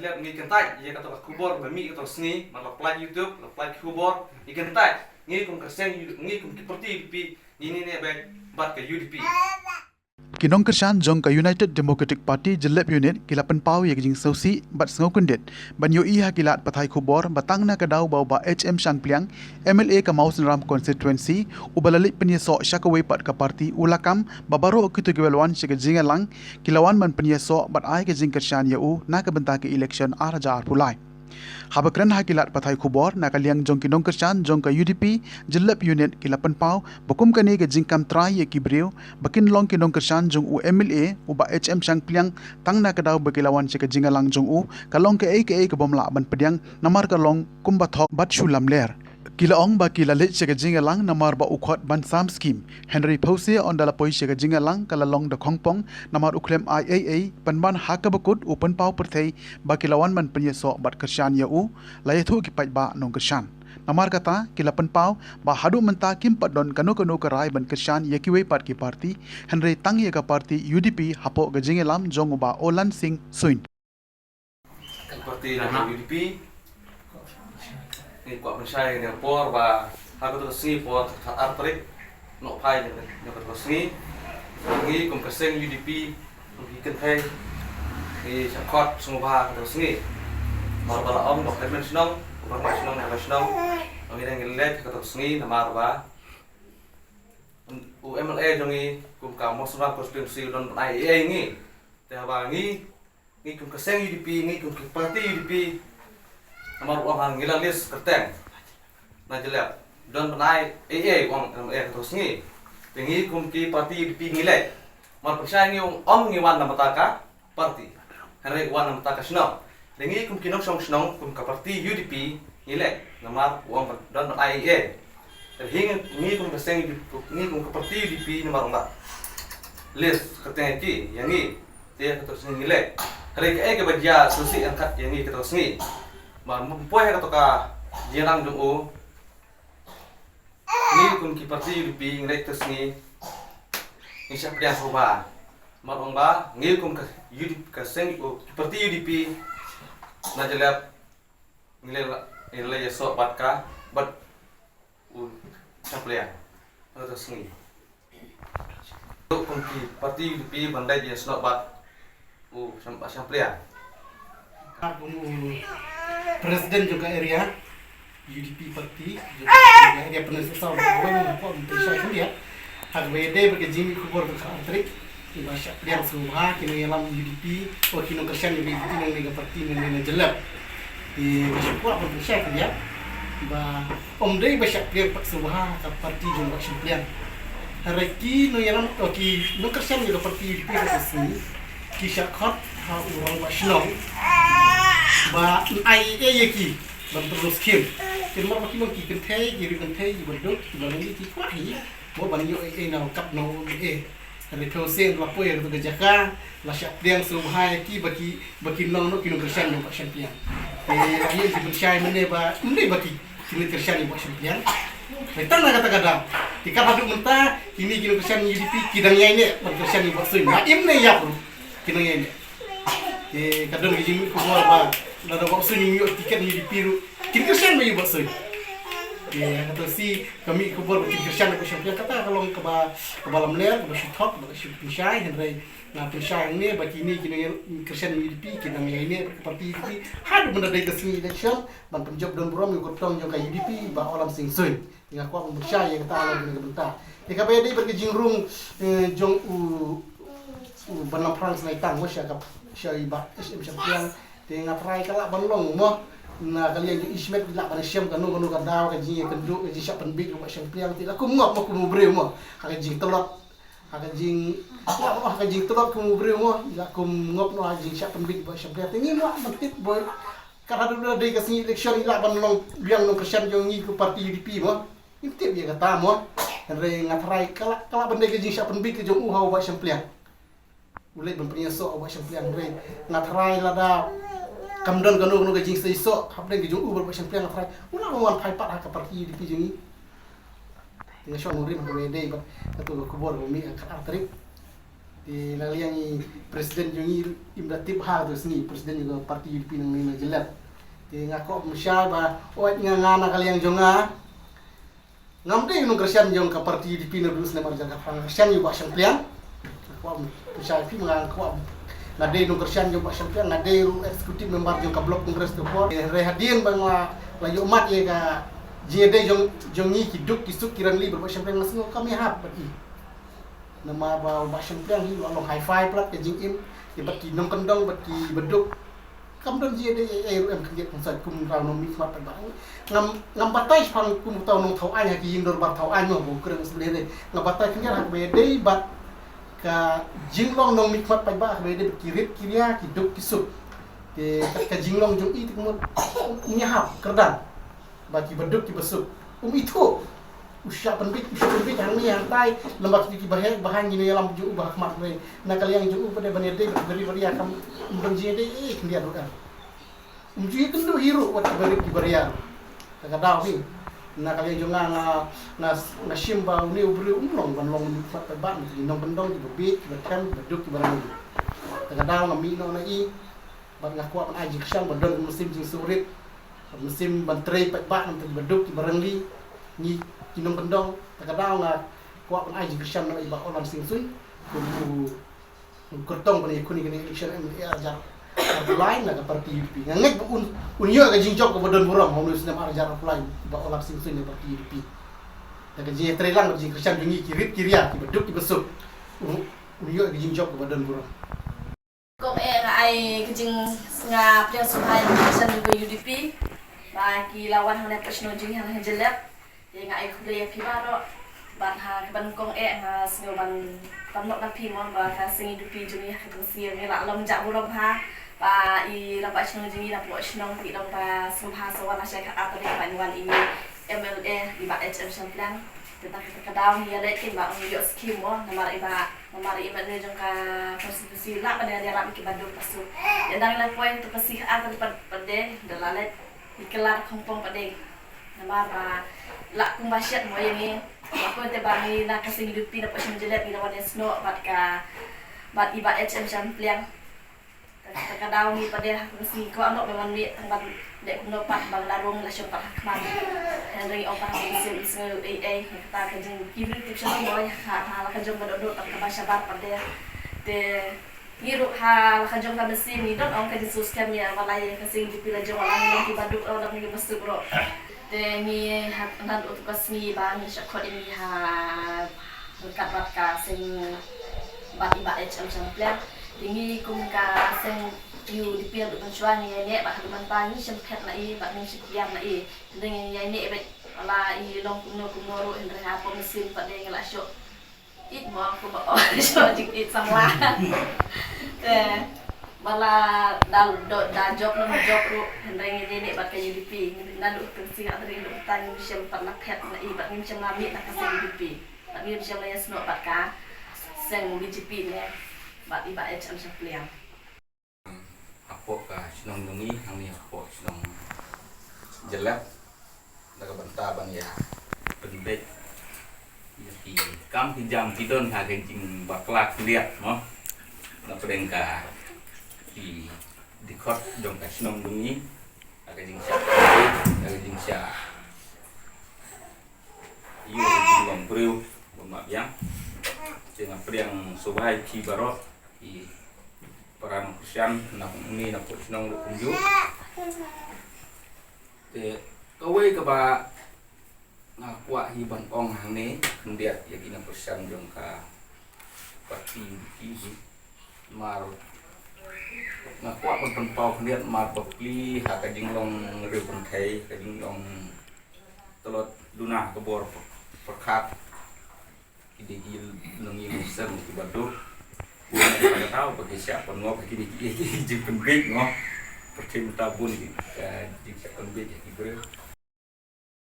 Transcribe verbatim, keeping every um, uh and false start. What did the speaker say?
Ngi kyntait ïa kato ka khubor ba mih kato sngi, ba la plie YouTube, la plie khubor, ngi kyntait, ngi kum ka seng, ngi kum ki parti U D P, ngi ne ne bad ka U D P. Ki nongkyrshan jong ka United Democratic Party Jyllep Unit ki la pynpaw ïa ka jingsngewsih bad sngewkyndit ban ïohi ha ki lad pathai khubor ba tang na ka daw ba u Bah H M Shangpliang, M L A ka Mawsynram Constituency, uba la leit pynïasoh sha kawei pat ka parti, u la kam ba baroh kito kiba la wan sha ka jingïalang ki la wan ban pynïasoh bad ai ka jingkyrshan ïa u na ka bynta ka election ar hajar arphew lai. Haba kren ha ki lad pathai khubor na ka liang jong ki nongkyrshan jong ka U D P Jyllep Unit ki la pynpaw ba kum kane ka jingkam trai ïa ki briew ba kin long ki nongkyrshan jong u M L A u Bah H M Shangpliang tang na ka daw ba ki la wan sha ka jingïalang jong u, ka long kaei kaei ka bym lah ban pdiang namar ka long kumba thok bad shu lamler. Ki la ong ba ki la leit sha ka jingïalang namar ba u khot ban sam skim. Hynrei phewse ynda la poi sha ka jingïalang ka la long da khongpong namar u khlem ai ei ei, pynban ha kaba kut u pynpaw pyrthei ba ki la wan ban pynïasoh bad kyrshan ïa u, la ïathuh ki paidbah nongkyrshan. Namar kata ki la pynpaw ba haduh mynta kim pat don kano kano ka rai ban kyrshan ïa kiwei pat ki parti, hynrei tang ïa ka parti U D P hapoh ka jingïalam jong u Bah Olan Singh Suin. Ka parti na U D P. Ngi kwah pynshai ne por ba ha kato ka sngi por khatar tarik Nohphai ne kato ka sngi. Ngi kum ka seng U D P, kum ki kynthei, ngi shah khot sngewbha kato ka sngi. Mar ba la ong ba kyrmen shnong, ba kyrmen shnong ne ba shnong. Ngi dang ngi leit kato ka sngi namar ba u M L A jong ngi kum ka Mawsynram constituency u don ban ai ei ei ngi. Te haba ngi ngi kum ka seng U D P, ngi kum ka parti U D P. Namar u ong han ngi la list kyrteng na Jyllep. Don ban ai ei ei u ong M L A kato ka sngi. Te ngi kum ki parti U D P ngi leit. Mar pynshai ngi ong ym ngi wan na bynta ka parti. Hynrei wan na bynta ka shnong. Hynrei ngi kum ki nongshong shnong kum ka parti U D P ngi leit. Namar u ong don ban ai ei ei. Hynrei ngi kum ka seng U D P, ngi kum ka parti U D P namar u ong ba list kyrteng ki ïa ngi. Te kato ka sngi ngi leit. Hynrei kaei kaba jia sngewsih angkat ïa ngi kato ka sngi. Ba ym poi ha kato ka jingïalang jong u. Ngi kum ki parti U D P ngi leit kato ka sngi. Ngi shah pdiang sngewbha. Mar ong ba ngi kum ka U D P ka seng u ki parti U D P na Jyllep ngi leit la, ngi leit ïasoh bad ka bad u Shangpliang. Kato ka sngi. Kum ki parti U D P ban leit ïasnoh bad u Shang, Shangpliang. Kum u president jong ka area U D P party jong ka area Pynursing South, ba wan ko pynshai khyndiat. Ha kaba ïadei bad ka jingmih khubor ba khatar tarik, ba shah pdiang sngewbha ki nongïalam U D P, o ki nongkyrshan U D P nangne ka parti nangne na Jyllep. Te nga shu kwah ban pynshai khyndiat ba ym dei ba shah pdiang pat sngewbha ka parti jong u Bah Shangpliang. Hynrei ki nongïalam, o ki nongkyrshan jong ka parti U D P kato ka sngi ki shah khot ha u rangbah shnong ba un ai ei ei ïa ki ban pynrung skim. Te namar ba ki long ki kynthei, ki riew kynthei, kiba duk, kiba ngi, ki kwah hi mo ban ïoh ei ei na u kap na u M L A. Hynrei phewse la poi ha kato ka jaka, la shah pdiang sngewbha ïa ki ba ki, ba ki long noh ki nongkyrshan jong u Bah Shangpliang. Te la ïoh ki pynshai mynne ba ym dei ba ki, ki nongkyrshan jong u Bah Shangpliang. Hynrei tang na kata ka daw, te kat haduh mynta kine ki nongkyrshan U D P ki dang ïaineh ban kyrshan ïa u Bah Suin. Ba im ne ïap ruh ki dang ïaineh. Te ka don ka jingmih khubor ba lada u Bah Suin um ïoh tiket U D P ruh kin kyrshan beit ïa u Bah Suin. Te kato shi ka mih khubor ba kin kyrshan beit ïa u Bah Suin. Kata ka long kaba, kaba lamler, kaba shu thok, kaba shu pynshai, hynrei nga pynshai hangne ba kine ki nongkyrshan U D P ki dang ïaineh bad ka parti U D P haduh mynta dei ka sngi election ban pynjop don burom ïa u kyrtong jong ka U D P Bah Olan Singh Suin. Nga kwah ban pynshai ïa kata ha kane ka bynta. Te kaba ïadei bad ka jingrung, eh, jong u, u Bah Nongphrang Sniang Tang mo sha ka, sha i Bah H M Shangpliang. Te nga tharai ka lah ban long mo na ka liang jong i shimet i lah ban shem kano kano ka daw ka jingïakynduh ka jingshah pynbieit ïa u Bah Shangpliang. Te i la kum ngop mo kum u briew mo ha ka jingtlot, ha ka jing, ha ka jingtlot kum u briew mo, i la kum ngop mo ha ka jingshah pynbieit ïa u Bah Shangpliang. Te ngim lah ban tip boi. Kat haduh ba dei ka sngi election i lah ban long biang nongkyrshan jong ngi ka parti U D P mo. Ngim tip ïa kata mo. Hynrei nga tharai ka lah, ka lah ban dei ka jingshah pynbieit ka jong u ha u Bah Shangpliang. U leit ban pynïasoh ha u Bah Shangpliang, hynrei nga tharai lada kam don kano kano ka jingseisoh hapdeng ka jong u bad u Bah Shangpliang, nga tharai u lah ban wan phai pat ha ka parti U D P jong ngi. Te nga shu nongrim ha kaba ïadei bad kato ka khubor ba mih ha ka khatar tarik. Te na liang i president jong i im da tip ha tu sngi president jong ka party U D P nangne na Jyllep. Te nga kwah pynshai ba oi nga nga na ka liang jong nga. Ngam dei nongkyrshan jong ka party U D P na Bruce Namar Jaka Phrang kyrshan ïa u Bah Shangpliang. Kwah pynshai phi nga kwah nga dei nongkyrshan jong u Bah Shangpliang, nga dei ruh executive member jong ka Block Congress to por. Re hadien ba nga la ïoh mat ïa ka jingïadei jong jong ngi ki duk ki suk ki rangli bad u Bah Shangpliang nga sngew kam ïahap bad i. Namar ba u Bah Shangpliang hi u long hi-fi plat ka jingim, ki bad ki nongkyndong bad ki baduk. Kam don jingïadei ei ei ruh em khyndiat khynsoit kum u nongmihkhmat paidbah. Ngam ngam batai shaphang kum uta u nongthaw aiñ ha ki ïing dorbar thaw aiñ mo ba u kren sbel ei. Ngam batai khyndiat ha kaba ïadei bad ka jinglong nongmihkhmat paidbah ha kaba ïadei bad ki rit ki ria ki duk ki suk. Te kat ka jinglong jong i te kumut um ïahap kyrdan. Ba ki baduk ki basuk um ithuh. U shah pynbit u shah pynbit hangne hangtai lem bad ki baheh bahan ngi ne ïalam jong u ba ha khmat re. Na ka liang jong u pat de ban ïadei bad ki barit baria kam um don jingïadei eh khyndiat ruh em. Um ju ïakynduh hi ruh wat ki barit ki baria. Te ka daw hi na ka liang jong nga nga nga nga shim ba une u briew um long ban long u khmat paidbah, ki nongkyndong ki babieit ki bathem ki baduk ki barangli. Te ka daw nga mih noh na i bad nga kwah ban ai jingkyrshan ba don ka mynsiem jingsngewrit, ka mynsiem ban trei paidbah na bynta ki baduk ki barangli, ngi ki nongkyndong. Te ka daw nga kwah ban ai jingkyrshan na i Bah Orland Sing Suin kum u u kyrtong ban ïakhun ïa kane ka election M L A ar hajar arphew lai na ka party U D P. Nga ngeit ba un un ïoh ka jingjop kaba don burom ha une u snem ar hajar arphew lai Bah Orland Sing Suin na ka party U D P. Na ka jingïatreilang bad jingkyrshan jong ngi ki rit ki ria ki baduk ki basuk, un un ïoh ka jingjop kaba don burom. Kong eh nga ai ka jing nga pdiang sngewbha ïa ka jingkyrshan jong ka U D P ba ki la wan hangne ha shnong jong ngi ha Jyllep. Te nga ai khublei ïa phi baroh. Bad ha kaba nyngkong eh nga sngew ban pynmih na phi mo ba ka Seng U D P jong ngi ha ka Seng ngi la long jah burom ha ba i rangbah shnong jong ngi na pdeng shnong ki dang ba sngewbha sa wan ha sha ka ar tarik ba ngi wan i M L A i Bah H M Shangpliang. Te ta ka daw ngi ïa leit kin ba ong ïoh skim mo namar i ba Namar i mane jong ka konstitusi lah ban ïarap ïa ki baduk pasu. Ïa dang la poi tu ka sih ar tadi pad pade da la let i kelar kongpong pade. Namar ba lah kumba shet mo ïa ngi. Ba poi te ba ngi na ka Seng U D P na poi shnong Jyllep ngi la wan ïasnoh bad ka bad i Bah H M Shangpliang. Ka ka daw ngi pat de ha ka sngi kwah noh ba ngan mih tang ban dei kumno pat ba la rung la shong pat ha khmat. Hynrei ong pat ha ka mynsiem sngew ei ei ïa kata ka jingkyrpad tip sha nong boy ha ha la ka jong ka dohnud pat kaba shabar pat de. Te ngi ruh ha la ka jong ka mynsiem ngi don ong ka jingsngewskem ïa ba la ïa ka Seng U D P la jong la ngi long ki baduk la ngi basuk ruh. Te ngi ha nan utu ka sngi ba ngi shah khot ïa ngi ha ryngkat bad ka Seng bad i Bah H M Shangpliang. Te ngi kum ka Seng U D P haduh mynshuwa ngi ïaineh bad haduh mynta ngi shym phet na i bad ngi shym pdiang na i. Te ngi ïaineh bad la i long kumno kumno ruh hynrei ha pom mynsiem pat de ngi la shuh. It mo kumba ong shuh jingit samla. Te ba la da da jop nang jop ruh hynrei ngi ïaineh bad ka U D P. Ngi naduh ka Seng U D P haduh mynta ngi shym pat la phet na i bad ngi shym la mih na ka Seng U D P. Bad ngim shym la ïasnoh bad ka Seng B J P ne bad i Bah H M Shangpliang. Hapoh ka shnong jong ngi hangne hapoh shnong Jyllep da ka bynta ban ïa pynbeit ïa ki kam ki jam ki don ha ka jingbakla khyndiat mo. Na pdeng ka ki dkhot jong ka shnong jong ngi ha ka jingshah pynbeit ha ka jingshah ïoh jinglong briew ba ma biang. Te nga pdiang sngewbha ïa phi baroh ki para nongkyrshan na kumne na pdeng shnong ruh kumjuh. Te kawei kaba nga kwah hi ban ong hangne khyndiat ïa ki nongkyrshan jong ka party ki mar nga kwah ban pynpaw khyndiat mar ba pli ha ka jinglong riewkynthei ka jinglong tlot duna ka bor pyrkhat. Ki dei ki nongïing nongsier ki baduk. Ka daw ba ki shah pynngop ki dei ki jingpynbeit mo. Pyrthei mynta bun ki jingshah pynbeit ki briew.